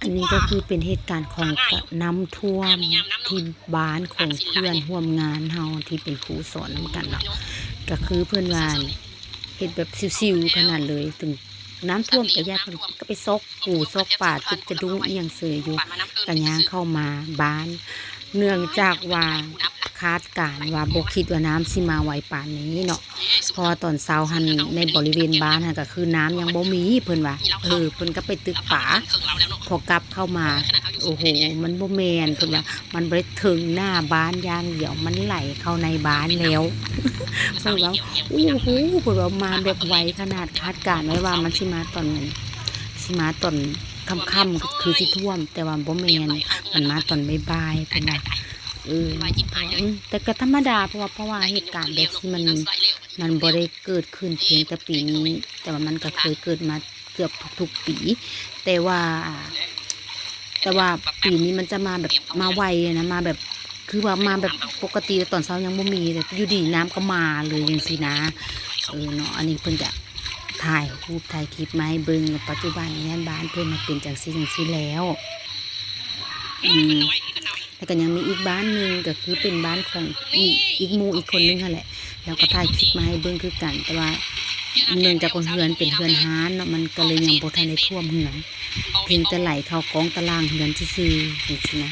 ອັນນີ້ກໍຄືເປັນເຫດການຂອງກະນ້ຳຖ້ວມທີ່ບ້ານຂອງເພື່ອນຮ່ວມງານເຮົາທີ່ເປັນຄູສອນນຳກັນເນາະ ກໍຄືເພິ່ນວ່າເຮັດແບບຊິວໆຂະໜາດເລີຍ ເຖິງນ້ຳຖ້ວມກະຢ້ານ ເພິ່ນກໍໄປຊອກປູຊອກປາ ຕຶກຈະດຸ້ງອີ່ຫຍັງເສີຍຢູ່ ກະຍ່າງເຂົ້າມາບ້ານ ເນື່ອງຈາກວ່າຄາດການວ່າບໍ່ຄິດວ່ານ້ຳຊິມາໄວປານນີ້ເນາະ. ເພາະວ່າຕອນເຊົ້າຫັ້ນໃນບໍລິເວນບ້ານຫັ້ນກໍຄືນ້ຳຍັງບໍ່ມີ ເພິ່ນວ່າ ເອີ ເພິ່ນກໍໄປຕຶກປາ ພໍກັບເຂົ້າມາ ໂອ້ໂຫ ມັນບໍ່ແມ່ນ ເພິ່ນວ່າ ມັນບໍ່ໄດ້ເຖິງໜ້າບ້ານຢ່າງດຽວ ມັນໄຫຼເຂົ້າໃນບ້ານແລ້ວ ເພິ່ນວ່າ ໂອ້ໂຫ ເພິ່ນວ່າມາແບບໄວຂະໜາດ ຄາດການໄວ້ວ່າມັນຊິມາຕອນ ຊິມາຕອນຄ່ຳໆ ຄືຊິຖ້ວມ ແຕ່ວ່າບໍ່ແມ່ນ ມັນມາຕອນບ່າຍໆ ເພິ່ນວ່າ ເອີ ອືມ ແຕ່ກໍທຳມະດາ ເພາະວ່າ ເພາະວ່າເຫດການແບບນີ້ມັນ ມັນບໍ່ໄດ້ເກີດຂຶ້ນພຽງແຕ່ປີນີ້ ແຕ່ວ່າມັນກໍເຄີຍເກີດມາເກືອບທຸກໆປີ ແຕ່ວ່າ ແຕ່ວ່າປີນີ້ມັນຈະມາແບບ ມາໄວນະ ມາແບບ ຄືວ່າມາແບບປົກກະຕິ ຕອນເຊົ້າຍັງບໍ່ມີ ແຕ່ຢູ່ດີນ້ຳກໍມາເລີຍຈັ່ງຊີ້ນະ ເອີ ເນາະ ອັນນີ້ເພິ່ນກະຖ່າຍຮູບຖ່າຍຄລິບມາໃຫ້ເບິ່ງ ປັດຈຸບັນນີ້ບ້ານເພິ່ນມັນເປັນຈັ່ງຊີ້ຈັ່ງຊີ້ແລ້ວ ອືມ ແລ້ວກໍຍັງມີອີກບ້ານໜຶ່ງ ກໍຄືເປັນບ້ານຂອງອີກ ອີກໝູ່ອີກຄົນໜຶ່ງຫັ້ນແຫຼະ ລາວກໍຖ່າຍຄລິບມາໃຫ້ເບິ່ງຄືກັນ ແຕ່ວ່າເນື່ອງຈາກວ່າເຮືອນເປັນເຮືອນຮ້າງເນາະ ມັນກໍເລີຍຍັງບໍ່ທັນໄດ້ຖ້ວມເຮືອນ ພຽງແຕ່ໄຫຼເຂົ້າກ້ອງຕາລ່າງເຮືອນຊື່ໆ ຈັ່ງຊີ້ນະ.